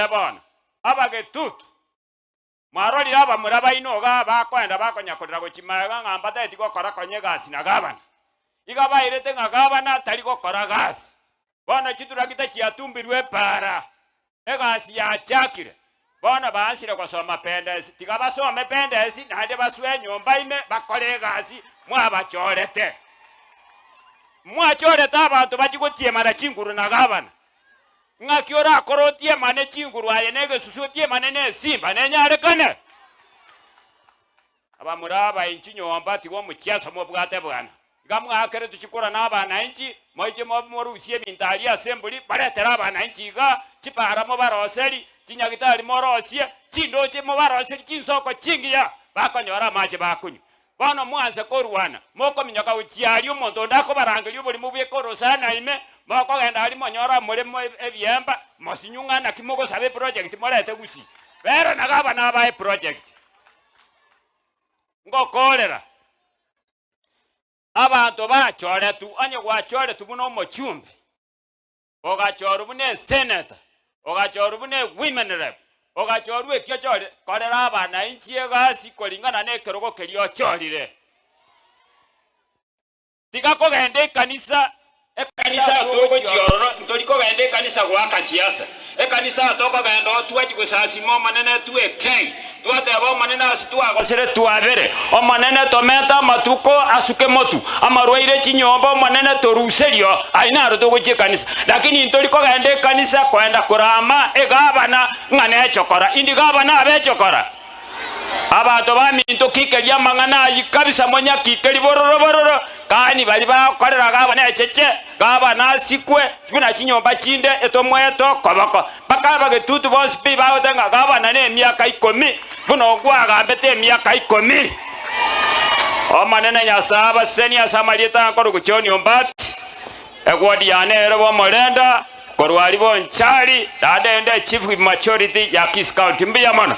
Bono, abagetutu, mwarorire abamura baino iga bakoenda bakonyakorera gochia magega ng'a mbatageti gokora konya egasi na gavana. Iga bairete ng'a gavana tari gokora gasi. Bono chiturakita chiatumbirwe epaara, egasi yachakire. Bono baansire gosoma pendesi, tiga basome pendesi naende baswe enyomba ime bakore egasi mwabachorete. Mwachorete abanto bachie gotiemana chinguru na gavana. Ng'aki orakore otiemane chinguru aye na egesusu otiemane na esimba nenyarekane? Abamura aba inchi nyomba tiga omochiaso mobwate bwana. Iga mwaakeretwe chikura na abanainchi, moiche morusie ebinto aria ase embori, baretere abanainchi iga, chipara mobaroseri, chinyagitari morosie, chindoche mobaroseri chinsoko chingiya, bakonyora amache bakonywa. Bono mwanse korwana, mokominyoka gochia aria omonto onde akobarangeria oborimo bweka orosana ime, mokogenda aria monyore amore ebiemba, mosinyu ng'a naki mogosaba eproject morete gusii. Bera na gabana abae eproject. Ngokoorera abanto bachoretwe, onye gwachoretwe buna omochumbe, ogachorwa buna esenator, ogachorwa buna ewomen rep, ogachorwa eki ochorire, korera abanainchi egasi koringana na ekerogo keria ochorire. Tiga kogenda ekanisa, ekanisa togochia ororo, ntori kogenda ekanisa goaka siasa. Ekanisa tokogenda oo twachia gosasima Omonene twekei, twateba Omonene ase twagosire twabere, Omonene tomente amatuko asuke motu, amarwaire chinyomba Omonene toruserie oo, ayio naro togochia ekanisa. Lakini ntori kogenda ekanisa koenda korama egabana ng'a nechokora, indi gabana abe echokora? Abanto baminto kikeria amang'ana ayio kabisa monyakikeri bororo bororo, kani baria bagokorera gabana echeche, gabana asikwe, buna chinyomba chinde etomoete okoboko. Mpaka abagetutu bonsi pi bagoteba ng'a gabana nemiaka ikomi, buna ogwagambete emiaka ikomi. Omonene Nyasae abasesenie ase amarieta akorokwa John Ombati, eward yane ere bomorenda, korwa aria Bonchari, naende ende Chief Majority ya Kisii County. Mbuya mono.